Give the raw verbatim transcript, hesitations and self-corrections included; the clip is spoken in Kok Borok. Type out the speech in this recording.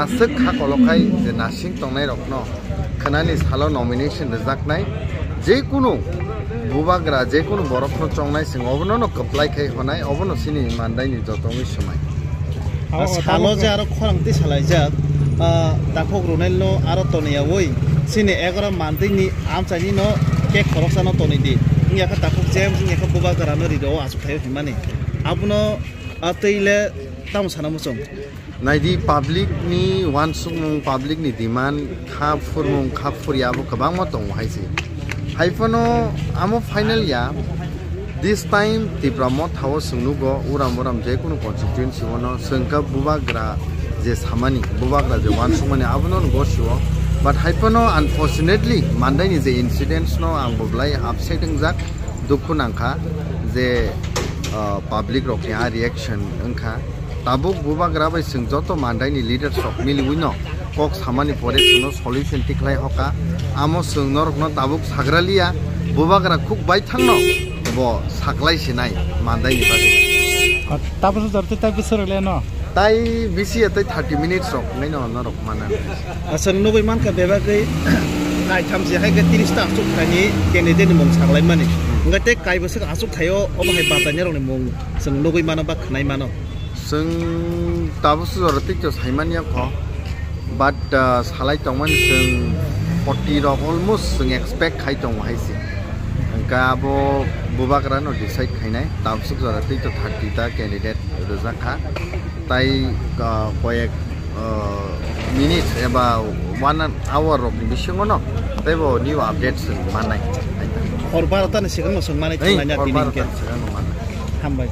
Swk kha kolokhai je nasing tongnairokno khwnani salo nomination rwjaknai, jekunu bubagra, jekunu borokno chongnai, chwng obono no kwplai khai honai, obono chini mandaini joto wngwi swmai. Abo salo tabuk je aro khorang twi salaijak, ah, takhuk Ronel no aro toniyawi chini egaro mandaini amchaini no khe khoroksa no tonwi di. Wngya khe takhuk James, wngya khe bubagra no ri rw o achuk thaio hinmani. Abono, ah, twi le tamo sana muchung. Naidi, public ni uansukmung, public ni demand, kha phurmung, kha phurya abo kwbangma tongo hai se. Hai phano amo final ya, this time Tipra Motha o chwng nugo, uram uram jekunu constituency o no chwng kha bubagra je samani, bubagra je uansukmani abono nugo sio. But hai phano unfortunately mandaini je incidents no ang bo belai upset wngjak, dukhu nangkha je, ah, public rokni a reaction wngkha. Tabuk bubagra bai chwng joto mandaini leaders rok miliwi no kok samani pore chwngno solution tikhlai hoka. Amo chwng norokno tabuk sagraliya, bubagra khuk baithangno bo saklai sinai mandaini bagwi. Tabuk jor tei tabuk swrwk le no? Tai bisi ya tai thirty minutes rok nai no norok mana. Aswk nugwi mankha bebagwi kaitham se hai khe tiris ta achuk thaini candidate ni mung saklaimani. Hwnkhe tei kaibo swk achuk thaio omo hai bachainairokni mung chwng nugwi mano ba khwnai mano. Chwng tabuk jora tei to saimanya kho, but, ah, salai tongmani chwng forty rok almost chwng expect khai tongo hai se. Hwnkhe abo bubagra no decide khainai, tabuk jora tei to thirty ta candidate rwjak kha. Tai, ah, koyek, ah, minutes eba one hour rokni bisingo no teibo new updates mannai. Hor barota ni swkang no chwng manai. Ei, thanglaina hor tini barota hwnkhe ni swkang no mannai. Hambai.